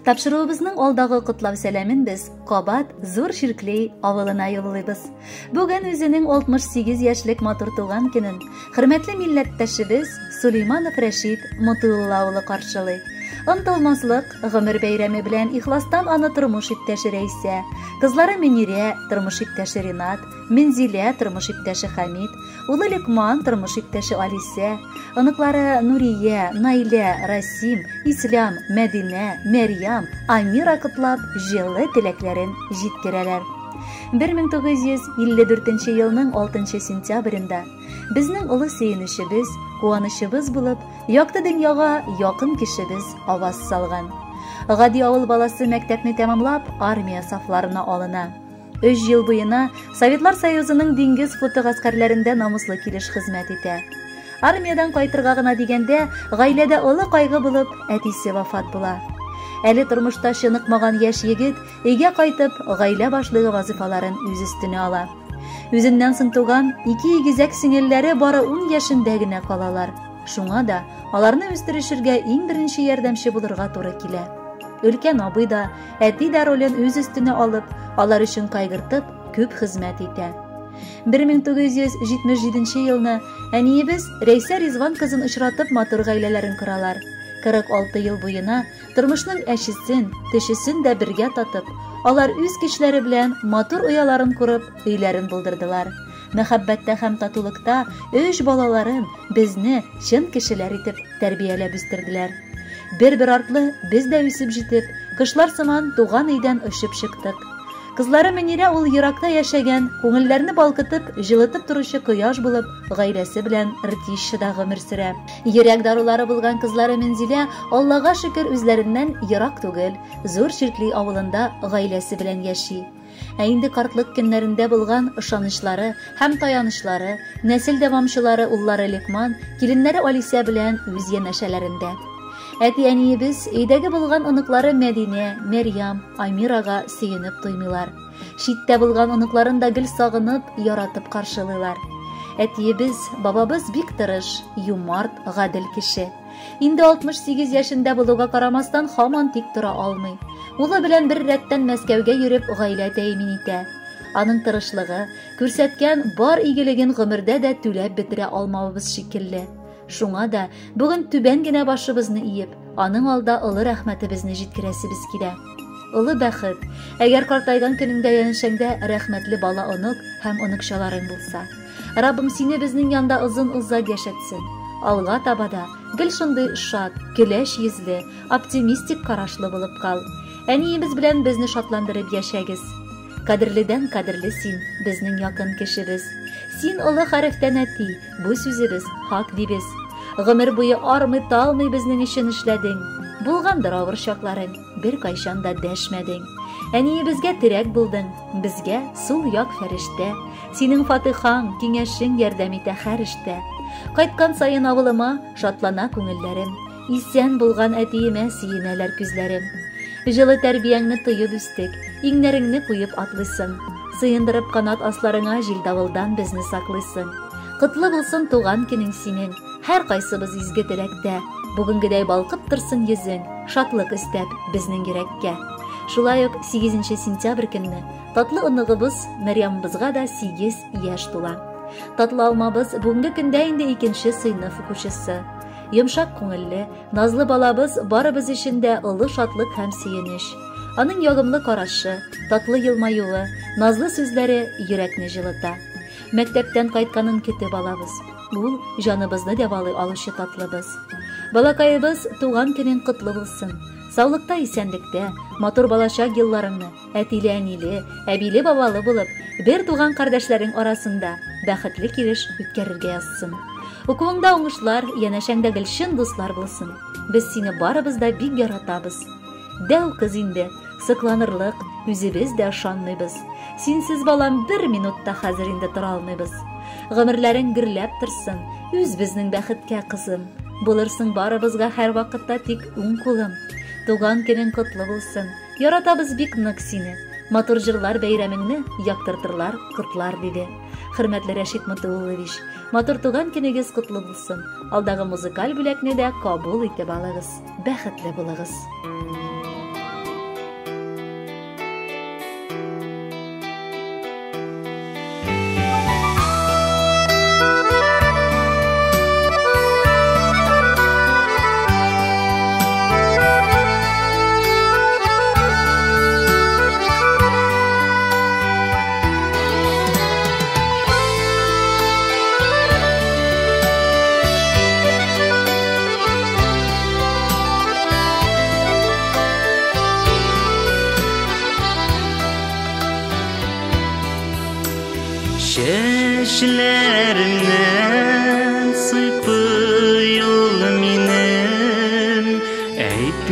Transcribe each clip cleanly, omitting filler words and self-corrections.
Тапшыруыбызның алдагы котлау сәламен без кабат Зур Чиркли авылына юллыйбыз. Бүген үзенең 68 яшьлек матур туган көнен хөрмәтле милләттәшебез Сулейманов Рәшит Мотыулла улы каршылый. Онтылмаслык гомер бәйрәме белән ихластан аны тормыш иптәше Рәйсә, кызлары Мөнирә, тормыш иптәше Ринат, Мензилә, тормыш иптәше Хәмит, Улы Лекман, тормыш иптәше Алисә, оныклары Нурия, Найлә, Расим, Ислам, Мәдинә, Мәрьям, Амира котлап, җылы теләкләрен җиткерәләр. 1954 елның 6 сентябрендә безнең олы сөенечебез, куанычыбыз булып, якты дөньяга якын кешебез аваз салган. Гади авыл баласы мәктәпне тәмамлап, армия сафларына алына. Өч ел буена Советлар Союзының диңгез флоты гаскәрләрендә намуслы килеш хезмәт итә. Армиядән кайтырга гына дигәндә, гаиләдә олы кайгы булып, әтисе вафат була. Әле тормышта чыныкмаган яшь егет өйгә кайтып, гаилә башлыгы вазыйфаларын үз өстенә ала. Үзеннән соң туган ике игезәк сеңелләре бары ун яшендә генә калалар. Шуңа да аларны үстерешергә иң беренче ярдәмче булырга туры килә. Өлкән абый да, Әти дә ролен үз өстенә алып, алар өчен кайгыртып, күп хезмәт итә. 1977 елны әниебез Рәйсә Ризван кызын очратып матур гаиләләрен коралар. 46 ел буена тормышның әчесен, төчесен дә бергә татып, алар үз көчләре белән матур ояларын корып, өйләрен булдырдылар. Мәхәббәттә һәм татулыкта өч балаларын, безне чын кешеләр итеп тәрбияләп үстерделәр. Бер-бер артлы без дә үсеп җитеп, кошлар сыман туган өйдән очып чыктык. Кызлары Мөнирә ул еракта яшәгән, күңелләрне балкытып, җылытып торучы кояш булып, гаиләсе белән Ртищеда гомер сөрә. Йөрәк дарулары булган кызлары Мензилә, Аллага шөкер, үзләреннән ерак түгел, Зур Чиркли авылында гаиләсе белән яши. Ә инде картлык көннәрендә булган ышанычлары һәм таянычлары, нәсел дәвамчылары уллары Лекман, киленнәре Алисә белән үз янәшәләрендә. Әти-әниебез өйдәге булган оныклары Мәдинә, Мәрьям, Амирага сөенеп туймыйлар. Читтә булган оныкларын да гел сагынып, яратып каршылыйлар. Әтиебез, бабабыз бик тырыш, юмарт, гадел кеше. Инде 68 яшендә булуга карамастан, һаман тик тора алмый. Улы белән бер рәттән Мәскәүгә йөреп, гаилә тәэмин итә. Аның тырышлыгы, күрсәткән бар игелеген гомердә дә түләп бетерә алмавыбыз шикелле. Шуңа да бүген түбән генә башыбызны иеп, аның алда олы рәхмәтебезне җиткерәсебез килә. Олы бәхет, әгәр картайган көнеңдә янәшәңдә рәхмәтле бала-онык һәм оныкчаларың булса. Раббым сине безнең янда озын-озак яшәтсен. Алга таба да гел шундый шат, көләч йөзле, оптимистик карашлы булып кал. Әниебез белән безне шатландырып яшәгез. Кадерледән кадерле син, безнең якын кешебез. Син олы хәрефтән әти, бу сүзебез хак дибез. Гомер буе армый-талмый безнең өчен эшләдең. Булгандыр авыр чакларың, беркайчан да дәшмәдең. Әниебезгә терәк булдың, безгә сул як фәрештә. Синең фатыйхаң, киңәшең ярдәм итә һәр эштә. Кайткан саен авылыма шатлана күңелләрем. Исән булган әтиемә сөенәләр күзләрем. Җылы тәрбияңне тоеп үстек, иңнәреңне куеп атлыйсың. Сыендырып канат асларыңа җил-давылдан безне саклыйсың. Котлы булсын туган көнең синең, һәркайсыбыз изге теләктә. Бүгенгедәй балкып торсын йөзең, шатлык өстәп безнең йөрәккә. Шулай ук 8 сентябрь көнне Татлы оныгыбыз Мәрьямыбызга да 8 яшь тула. Татлы алмабыз бүгенге көндә инде икенче сыйныф укучысы. Йомшак күңелле, назлы балабыз барыбыз өчен дә олы шатлык һәм сөенеч. Аның ягымлы карашы, татлы елмаюы, назлы сүзләре йөрәкне җылыта. Мәктәптән кайтканын көтеп алабыз. Ул җаныбызны дәвалый алучы татлыбыз. Балакаебыз, туган көнең котлы булсын. Саулыкта, исәнлектә, матур балачак елларыңны, Әтиле-әниле, әбиле-бабалы булып, бер туган кардәшләрең арасында бәхетле килеш үткәрергә язсын. Укуыңда уңышлар, янәшәңдә гел чын дуслар булсын. Без сине барыбыз да бик яратабыз. Дәү кыз инде, сокланырлык, үзебез дә ышанмыйбыз. Синсез, балам, бер минут та хәзер инде тора алмыйбыз. Гомерләрең гөрләп торсын, үз безнең бәхеткә, кызым. Булырсың барыбызга һәрвакытта тик уң кулым. Туган көнең котлы булсын. Яратабыз бик нык сине. Матур җырлар бәйрәмеңне яктыртырлар, котлар, диде. Хөрмәтле Рәшит Мотыуллович, матур туган көнегез котлы булсын. Алдагы музыкаль бүләкне дә кабул итеп алыгыз. Бәхетле булыгыз.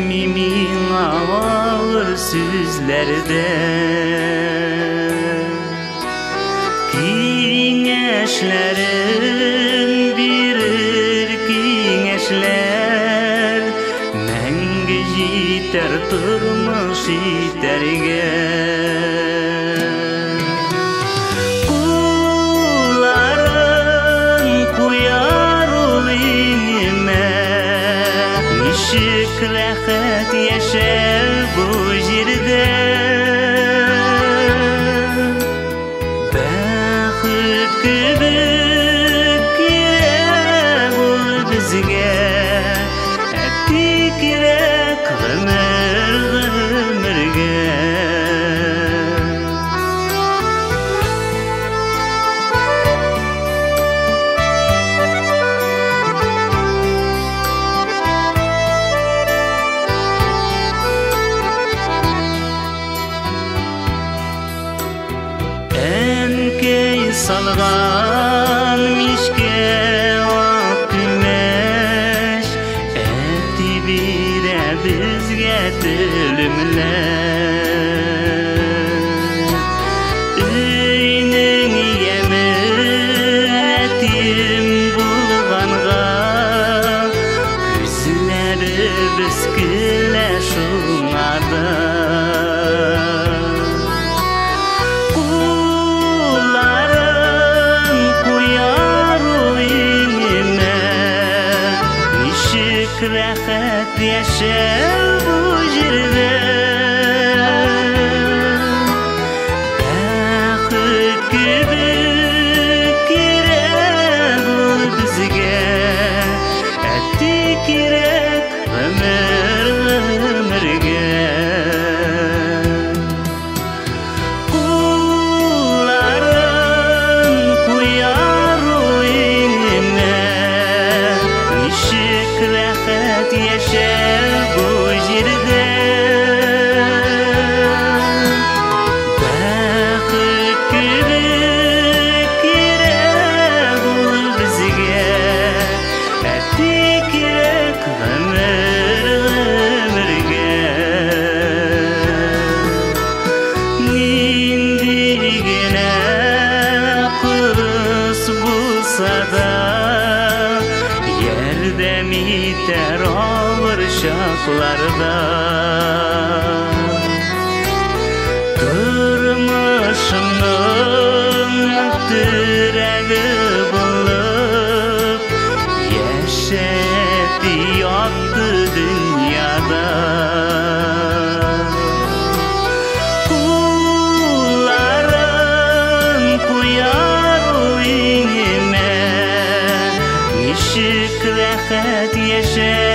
Җитми миңа авыр сүзләрдә. Киңәшләрен бирер киңәшләр, мәңге җитәр тормыш итәргә. Кулларын куяр ул иңемә, ничек рәхәт яшәү бу җирдә. Бәхет кебек кирәк ул безгә, әти кирәк гомер гомергә. Әнкәй салган мичкә ак күмәч, әти бирә безгә телемләп. Өйнең яме әтием булганга, күзләребез көлә шуңарда. Кулларын куяр ул иңемә, ничек рәхәт яшәү бу җирдә. Бәхет кебек кирәк ул безгә, әти кирәк гомер гомергә. Кулларын куяр ул иңемә, ничек рәхәт яшәү бу җирдә. Бәхет кебек кирәк ул безгә, әти кирәк гомер гомергә. Нинди генә кырыс булса да, ярдәм итәр авыр чакларда. Тормышымның терәге булып, яшәп ятты дөньяда. Кулларын куяр ул иңемә, ничек рәхәт яшәү